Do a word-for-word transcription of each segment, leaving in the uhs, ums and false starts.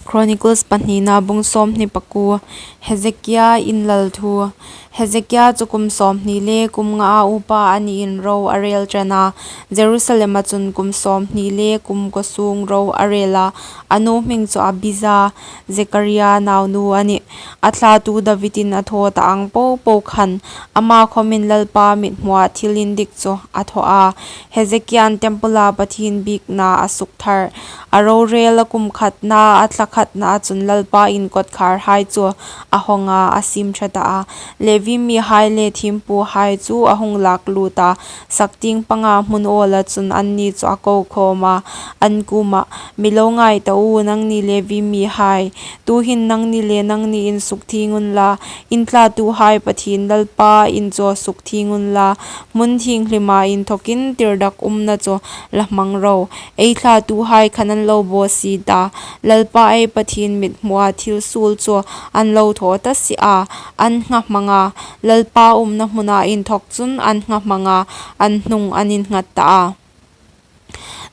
Chronicles pahnina bung sawmhni pakuo. Hezekia inlal thu. Hezekia chu kum sawmhni le kum ngaa upa a niin ro a rel ṭan a. Jerusalema chun kum sawmhni le kum kuo sung ro a rel a. A nu hming chu Abija, Zekaria naunu a nih. A thlatu Davidin a thaw ta ang popo khan, ama khawmin Lalpa mithmua thil indik chu a thaw a. Hezekian temple-a Pathien biekna a suk thar. A rorel a kum khatna, a thla khatna chun Lalpa in kawtkhar hai chu a hawng a, a siem ṭha ta a. Levi mihai le thiempuhai chu a hung lak lut a, saktieng panga hmun awla chun anni chu a ko khawm a, an kuomah, "Mi lo ngai ta u, nangni Levi mihai. Tuhin nangni le nangni in sukthieng unla, in thlatuhai Pathien Lalpa in chu sukthieng unla, hmun thienghlima inthawkin tirdakumna chu la hmang ro. Ei thlatuhai khan an lo bawsiet a, Lalpa ei Pathien mithmua thil suol chu an lo thaw ta si a, an nghahmang a, Lalpa umna hmuna inthawk chun an nghahmang a, an hnung an innghat ta a."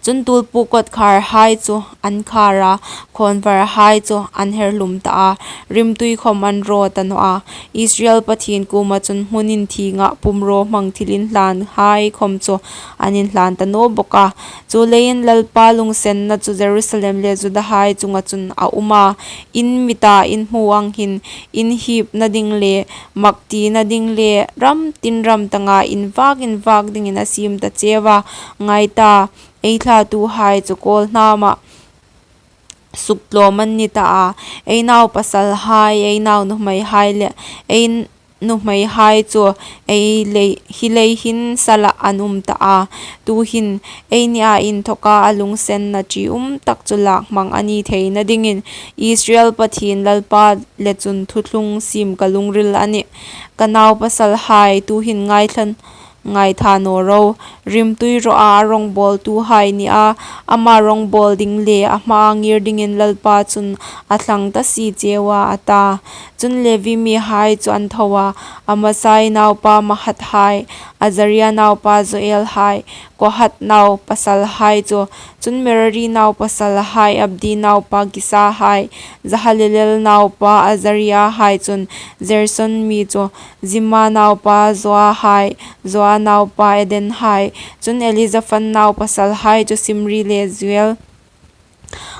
Chun tulpu kawtkhar hai chu an khar a, khawnvar hai chu an herhlum ta a, rimtui khawm an raw ta naw a. Israel Pathien kuoma chun hmun inthienga pumrawhmang thil inhlan hai khawm chu an inhlan ta naw bawk a. Chuleiin Lalpa lungsenna chu Jerusalem le Juda hai chunga chun a um a, in mita in hmu ang hin, in hipna ding le mak tina ding le ram tin ram tanga invak invak dingin a siem ta cheu a. Ngai ta, ei thlatuhai chu kawlhnama suktlawm an ni ta a, ei naupasalhai, ei naunuhmeihai le ei nuhmeihai chu ei lei, hi lei hin sala an um ta a. Tuhin ei nia inthawka a lungsenna ṭium tak chu lak hmang a ni theina dingin Israel Pathien Lalpa le chun thuthlung siem ka lungril a nih. Ka naupasalhai, tuhin ngaithla, ngaitha naw ro. Rimtui rawa a rawngbawltuhai ni a, ama rawngbawl ding le a hmaa ngir dingin Lalpa chun a thlang ta si cheu a, a ta. Chun Levi mihai chu an tho a, Amasai naupa Mahath hai, Azaria naupa Joel hai, Kohath naupasalhai chu, chun Merari naupasalhai, Abdi naupa Kisa hai, Jahalelel naupa Azaria hai chun, Gerson mi chu, Zimma naupa Joa hai, Joa naupa Eden hai, chun Elizaphan naupasalhai chu Simri le Joel,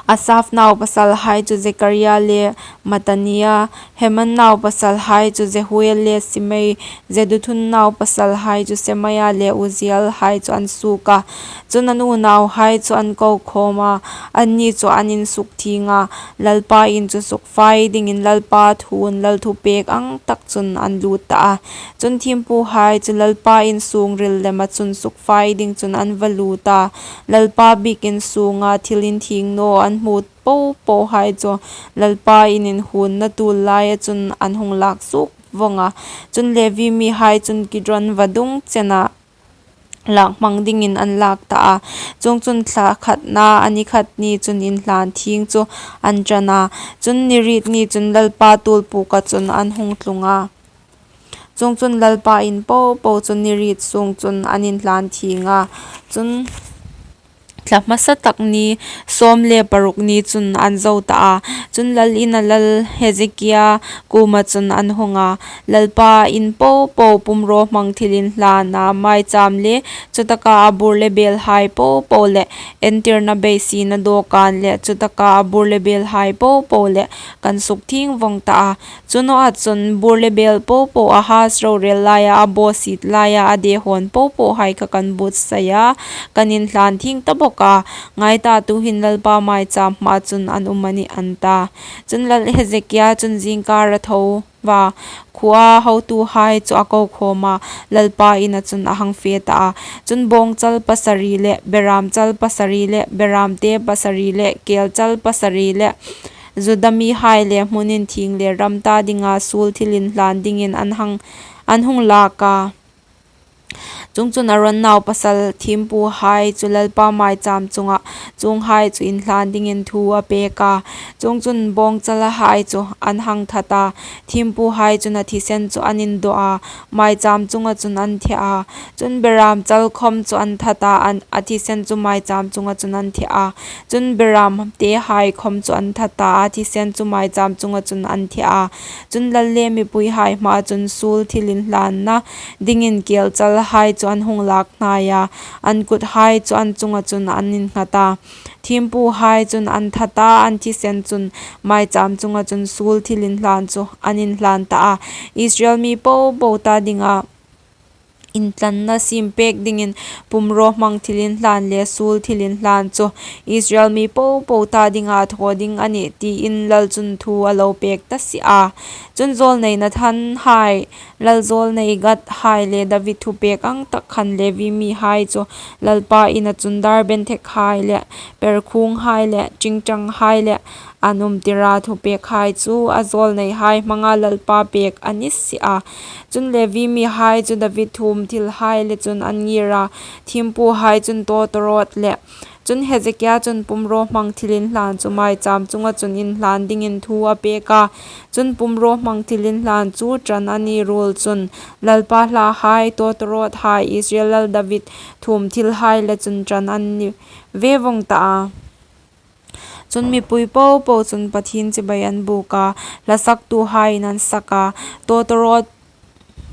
Asaph naupasalhai chu Zekaria le Mattania, Heman naupasalhai chu Jehiel le Simei, Jeduthun naupasalhai chu Semaia le Uziel hai chu an suok a. Chun an unauhai chu an ko khawm a, anni chu an insukthieng a, Lalpa in chu sukfai dingin Lalpa thuin lal thupek ang tak chun an lut ta a. Chun thiempuhai chu Lalpa in sungril lema chun sukfai ding chun an va lut a. Lalpa biekin sunga thil inthieng naw an hmu popohai chu Lalpa in inhuonna tuol laia chun an hung lak suok vawng a. Chun Levi mihai chun Kidron vadung chena lak hmang dingin an lak ta a. Chuongchun thla khatna, a ni khat ni chun inhlan thieng chu an ṭan a. Chun ni riet ni chun Lalpa tuolpuka chun an hung tlung a. Chuongchun Lalpa in popo chun ni riet sung chun an inhlan thieng a. Chun thla hmasa tak ni sawm le paruk ni chun an zo ta a. Chun lal ina lal Hezekia kuoma chun an hung a. Lalpa in popo pumrawhmang thil inhlana maicham le chutaka a bur le belhai popo le entirna beiseina dawkan le chutaka a bur le belhai popo le kan sukthieng vawng ta a. Chu nawa chun bur le bel popo Ahaz rorel laia, a bawsiet laia, a dehon popohai kha kan buotsai a, kan inhlan thieng ta bawk a. Ngai ta, tuhin Lalpa maicham hmaa chun an um a nih, an ta. Chun lal Hezekia chun zingkar a tho va, khuoa hotuhai chu a ko khawm a, Lalpa ina chun a hang fe ta a. Chun bawngchal pasari le, beramchal pasari le, beramte pasari le, kelchal pasari le, Juda mihai le hmun inthieng le ram ta dinga suol thil inhlan dingin an hang, an hung lak a. Chuongchun Aron naupasal thiempuhai chu Lalpa maichâm chungah chuonghai chu inhlân dingin thu a pêk a. Chuongchun bâwngchalhai chu an hang that a, thiempuhai chun a thisen chu an indawh a, maichâm chunga chun an theh a. Chun berâmchal khawm chu an that a, a thisen chu maichâm chunga chun an theh a. Chun berâmtehai khawm chu an that a, a thisen chu maichâm chunga chun an theh a. Chun lal le mipuihai hmaa chun suol thilinhlânna dingin kêlchalhai chu an hung lâk hnai a, an kuthai chu an chunga chun an innghat a. Thiempuhai chun an that a, an thisen chun maichâm chunga chun suol thilinhlân chu an inhlân ta a. Israel mi po po ta dinga intlanna siempêk dingin pumrawhmang thilinhlân le suol thilinhlân chu Israel mi po po ta dinga thaw ding a nih, tiin lal chun thu a lo pêk ta si a. Chun zâwlnei Nathanhai, lal zâwlnei Gadhai le David thupêk ang tak khan Levi mihai chu Lalpa ina chun dâr benthekhai le perkhuonghai le ṭingṭanghai le an umtira thupêkhai chu a zâwlneihai hmanga Lalpa pêk a ni si a. Chun Levi mihai chu David thuom thilhai le chun an ngîr a, thiempuhai chun tawtawrâwt le. Chun Hezekia chun pumrawhmang thilinhlân chu maichâm chunga chun inhlân dingin thu a pêk a. Chun pumrawhmang thilinhlân chu ṭan a ni ruol chun Lalpa hlahai, tawtawrâwthai, Israel lal David thuom thilhai le chun ṭan an ni ve vawng ta a. Chun mipui po po chun Pathien chibai an bûk a, hlasaktuhaiin an sak a, tawtawrâwt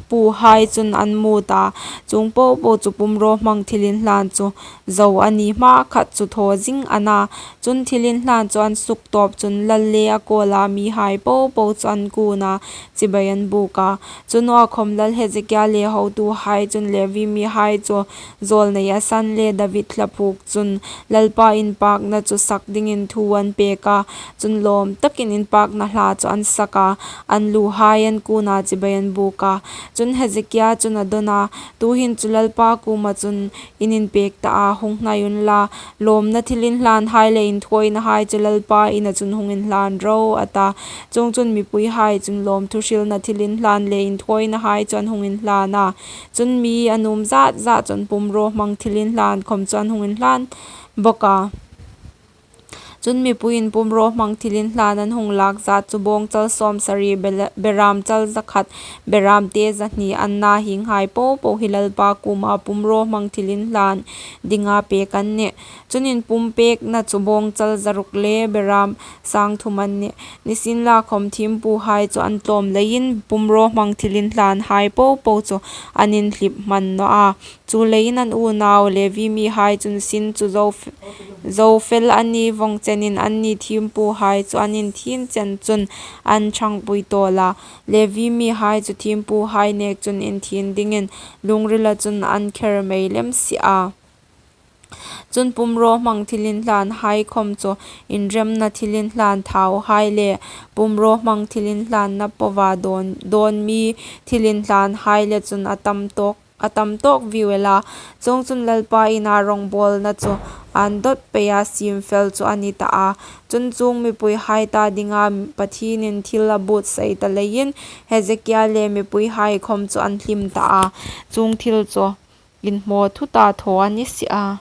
puhai chun an mût a, chuong po po chu pumrawhmang thilinhlân chu zo a ni hmakhat chu thaw zing a na. Chun thilinhlân chu an suktâwp chun lal le a kâwla mihai po po chu an kûn a, chibai an bûk a. Chu nawa khawm lal Hezekia le hotuhai chun Levi mihai chu zâwlnei Asaph le David hla phuok chun Lalpa inpâkna chu sak dingin thu an pêk a. Chun lâwm takin inpâkna hla chu an sak a, an luhai an kûn a, chibai an bûk a. Chun Hezekia chun a dawn a, Tuhin chu Lalpa kuoma chun in inpêk ta a, hung hnai unla, lâwmna thilinhlânhai le inthawinahai chu Lalpa ina chun hung inhlân ro, a ta. Chuongchun mipuihai chun lâwmthu hrilna thilinhlân le inthawinahai chu an hung inhlân a. Chun mi a nuom zât zât chun pumrawhmang thilinhlân khawm chu an hung inhlân bawk a. Chun mipuiin pumrawhmang thilinhlân an hung lâk zât chu bâwngchal sâwmsari bela-, berâmchal zakhat, berâmte zahni an na. Hienghai po po hi Lalpa kuoma pumrawhmang thilinhlân dinga pêk an nih. Chun inpumpêkna chu bâwngchal zaruk le berâm sâng thum an nih. Nisienlakhawm thiempuhai chu an tlâwm leiin pumrawhmang thilinhlânhai po po chu an inhlip hman naw a. Chuleiin an unau Levi mihai chun sin chu zo f-, zo fel a ni vawng chenin anni thiempuhai chu an inthien chen chun an ṭhangpui tâwl a. Levi mihai chu thiempuhai nêk chun inthien dingin lungrila chun an kher mei lem si a. Chun pumrawhmang thilinhlânhai khawm chu inremna thilinhlân thauhai le pumrawhmang thilinhlânna poa dâwn, dâwn mi thilinhlânhai le chun a tam tâwk, a tam tâwk viu el a. Chuongchun Lalpa ina rawngbâwlna chu ân dawt peia siemfel chu a ni ta a. Chun chuong mipuihai ta dinga Pathienin thil a buotsai ta leiin Hezekia le mipuihai khawm chu an hlim ta a. Chuong thil chu inhmaw thuta thaw a ni si a.